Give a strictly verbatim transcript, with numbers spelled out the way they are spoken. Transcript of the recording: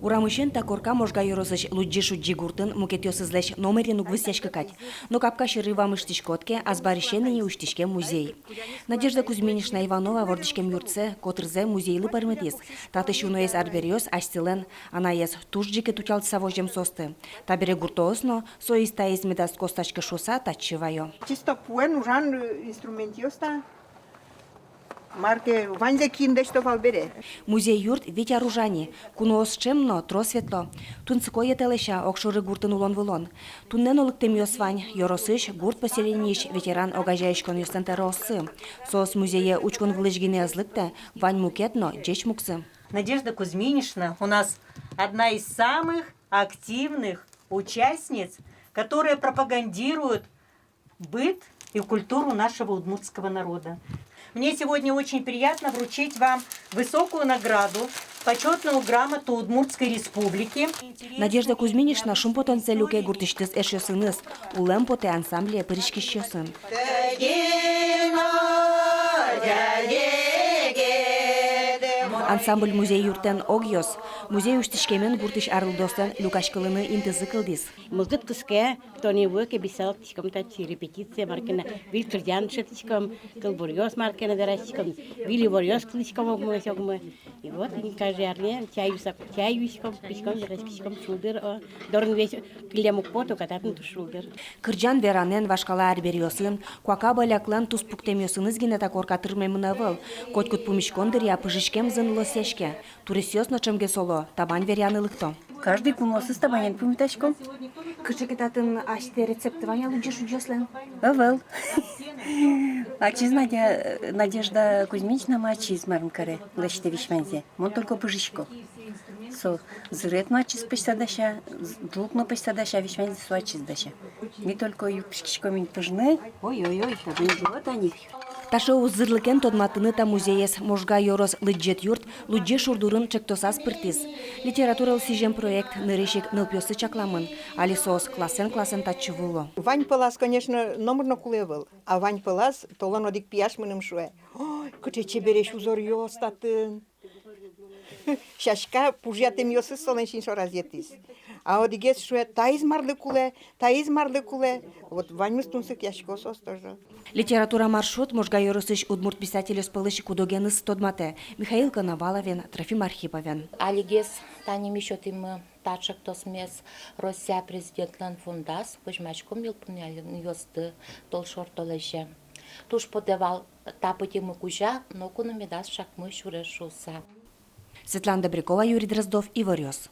Урамысен та корка Можга ёросысь Лудӟи-Шудӟи гуртын мукетъёсызлэсь номырин уг висъяськы кадь. Но капка сьӧры вамыштӥськод ке, азбарысен ини усьтӥське музей. Надежда Кузьминична Иванова вордӥськем юртсэ, котырзэ музейлы пӧрмытӥз. Татысь уноез арбериос асьсэлэн анаез туж ӟеч ик утялтыса возем соосты. Табере гуртоос но соиз таиз медаз костаськы шуыса татчы вайо. Чисто пуэн ужан, э, инструментъёс та. Мар ке ваньзэ киын лэсьто вал бере. Музей юрт вить ар ужа ни. Куноос ӵем но, трос ветло. Тунсыко йӧтэ, лэся, огшоры гуртын улон-вылон. Туннэ но лыктэмъёс вань: ёросысь, гурт поселениысь ветеран огазеяськонъёслэн тӧрооссы. Соос музее учкон вылысь гинэ ӧз лыктэ, вань мукет но ӟеч муксы. Надежда Кузьминична у нас одна из самых активных участниц, которая пропагандирует быт и культуру нашего удмуртского народа. Мне сегодня очень приятно вручить вам высокую награду, почётную грамоту Удмуртской Республики. Надежда Кузьминична шумпотонзэ люке гуртысьтыз эшъёсыныз, «Улэм потэ» ансамбле пыриськисьёсын. Ансамбль музей юртэн огъёс. Музей усьтӥськемен гуртысь арлыдоослэн люкаськылыны интызы кылдӥз. Мылкыд кыске, тани вуэ ке, быдэс ар лыктӥськом татчы репетицие, мар ке но выль кырӟан дышетӥськом, кылбуръёс мар ке но вераськиськом, выль иворъёс кылӥськом огмылэсь огмы. И вот ини каждый арня чай юса, чай юиськом, письком, вераськиськом, шулдыр, о, дорын весь кыллем уг поты ук, а татын туж шулдыр. Кырӟан-веранэн, вашкала арбериосын, куака-баляклэн туспуктэмъёсыныз гинэ та корка тырмемын ӧвӧл. Котькуд пумиськон дыръя пыжиськем зын лосъяське. Туристъёс но ӵемгес оло, табань веръяны лыкто. Каждый куноосыз табанен пумитаськом. Кыӵе ке татын асьтэ рецепт вань-а Лудӟи-Шудӟиослэн? Ӧвӧл. Ачиз Надя, Надежда Кузьминична ма ачиз марым каре, лэсьтэ весь ваньзэ. Мон только пыжисько. Со зырет но ачиз пӧзьса дася, з-, ӝук но пӧзьса дася, весь ваньзэ со ачиз дася. Ми только юрттӥськиськом ини пыжны. Ой-ой-ой, табань вот они. Таӵе узырлыкен тодматыны та музеез Можга ёрос лыдӟет юрт «Лудӟи шур дурын» ӵектосаз пыртӥз. Литературалы сӥзем проект нырысь ик нылпиослы чакламын. Али соос классэн-классэн татчы вуо. Вань пӧлаз, конечно, номыр но кулэ ӧвӧл. А вань пӧлаз, толон одӥг пияш мыным шуэ: «Ой, кыӵе чебересь узоръёс татын!» Сяська пужъятэмъёсыз солэн син шораз йӧтӥз. А одӥгез шуэ: «Таиз марлы кулэ, таиз марлы кулэ». Вот ваньмыз тунсыкъясько соос тоже. Литература маршрут Можга ёросысь удмурт писательёс пӧлысь куд-огеныз тодматэ Михаил Коноваловен, Трофим Архиповен. Алигес тани ми сётӥмы та ӵектосмес Россия Президентлэн фондаз, возьмаськом йылпумъянъёсты толшор толэзе. Туж потэ вал та пытьымы кузя, ноку но медаз чакмы сюрес шуыса. Светлана Добрякова, Юрий Дроздов, «Иворъёс».